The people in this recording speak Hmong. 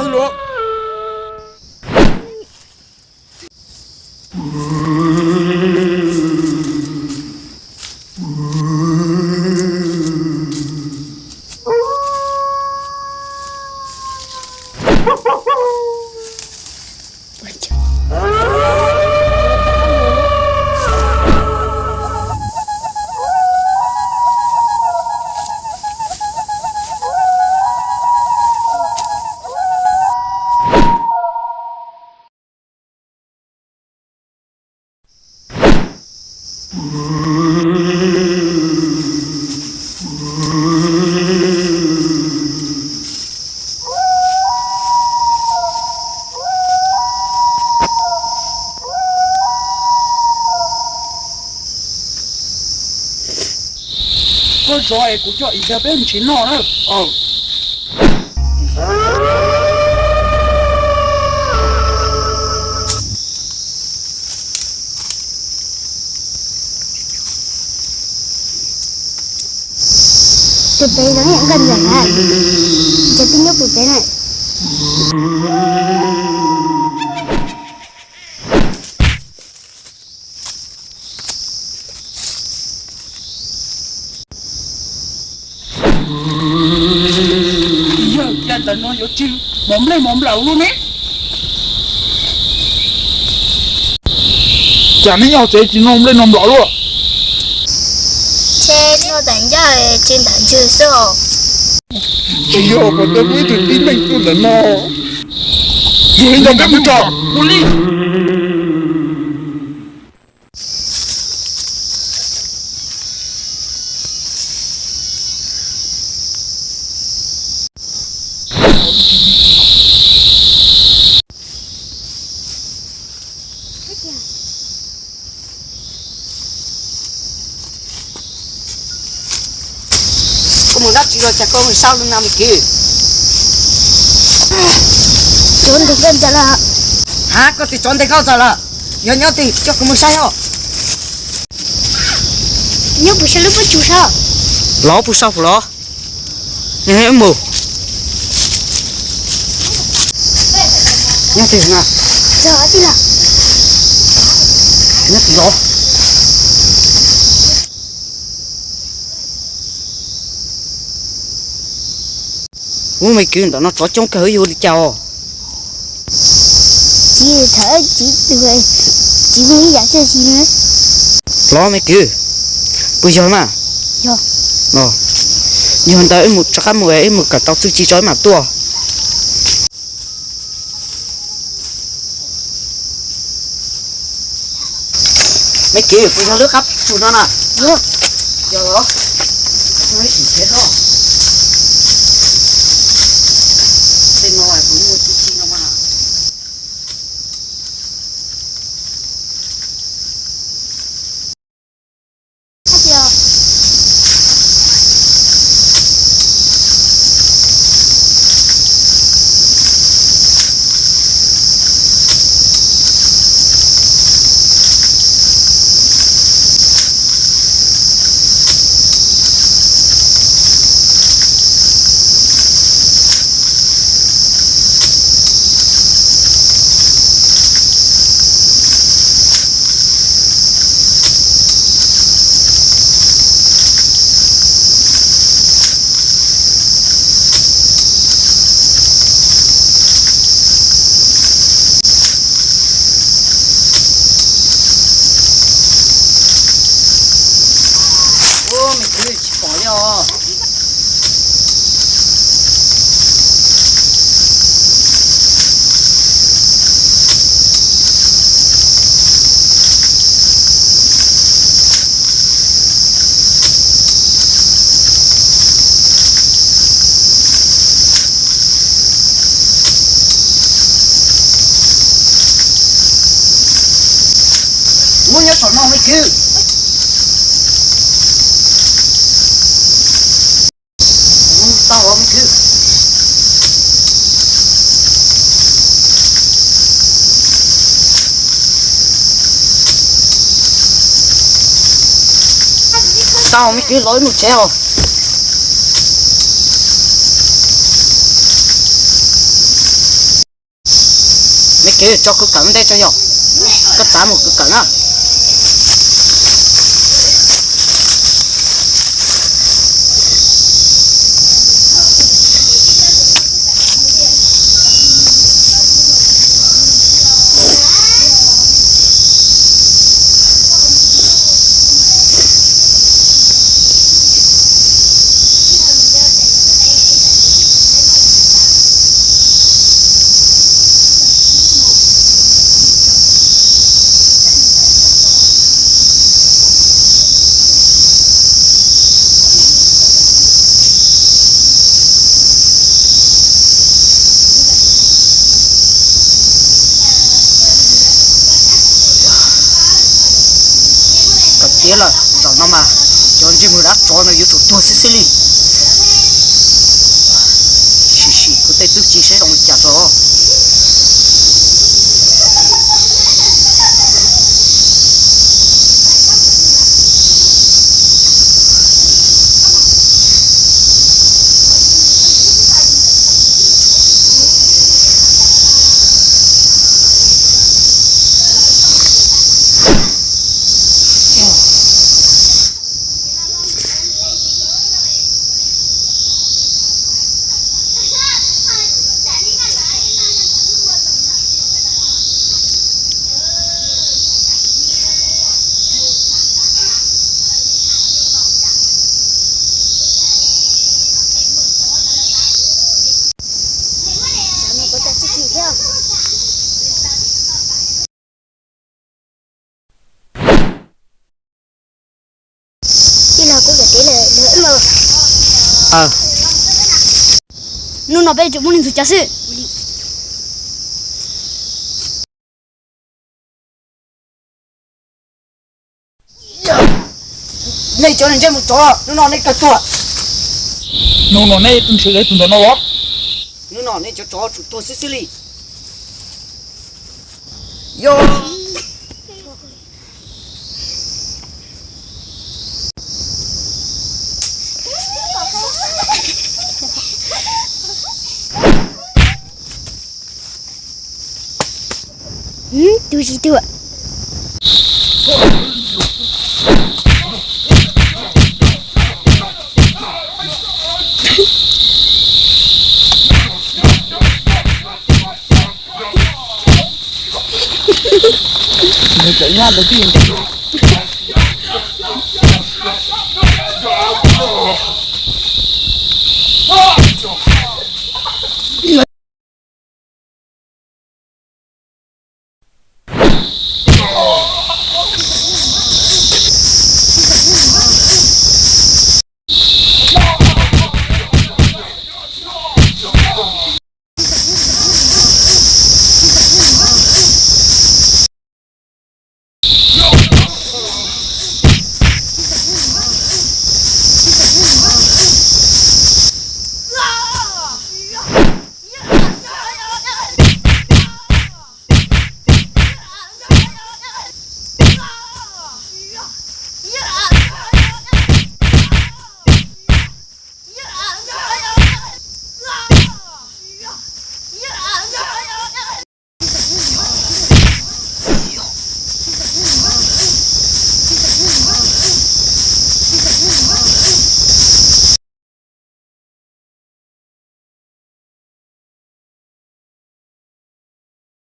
Luag. Koj zov es kuv coj ib zag peb mus tsev noj na. Tus pem no yeej nkees ntawm na, cov tib nyuag pem pem na. Yog cas ntawm no yuav tsis mos nplej mos nplaum luaj ne? Cas neb nyob tsev tsis noj nplej noj nplaum luaj? Ntshe noj tas ncaj tsis ntam ntswg xwb os. Ces yog kom tau kuv ib tug tib neeg tuaj ntawm no, yog li ntawd peb mus tso. Ua li. Koj mus dab tsi los cas koj mus sab lub no me kwv? Tsov ntes koj ntxawm lawm. Hab, koj tias tsov ntes koj ntxawm lawm? Yog nyob twg coj kuv mus saib os. Nyob puag saum lub pob tsuas saud. Los puag saum los. Mus. Nyob twg na? Nyob twg los? Ub, me kwv, ntawm no tsov coob kawg, yuav ua li cas os? Tsis tham tsis tuag, tsis muaj ib yam txawj tsis na. Los me kwv, puas yog mas? Yog. Yog ntawd wb mus rov qab mus, wb mus kom tau txuj ci tso wb mam tuaj. Me kwv, puas yog lub qab tsuas no na? Yog. Yog los? Sim thiab no. Tej no kuv muaj txuj ci no mas. Ub, me kwv, tsis pom li os. Muab nyob saum no me kwv. Tau me kwv. Tau me kwv, los wb mus tsev os. Kev tso kwv kawm ntej tso yog koj txav mus kwv kawm na. Kawm tiav lawm, zaum no mas cov ntsej muag dab tsov no yuav tsum tuag xwb xwb li. Sim sim kuv tej txuj ci saib zoo li cas tso. Tij laug, kuv kawm tiav lawm, hnub no peb tsuas muaj leej twg cov xwb. Nej cov ntsej muag tsov, hnub no nej kawg tuag. Hnub no nej nrhiav tus ntawm no los? Hnub no nej cov tsov tsum tuag xwb xwb li. Yog Tus tsis tuag. Nws txawm nyob ntawd tib ntev.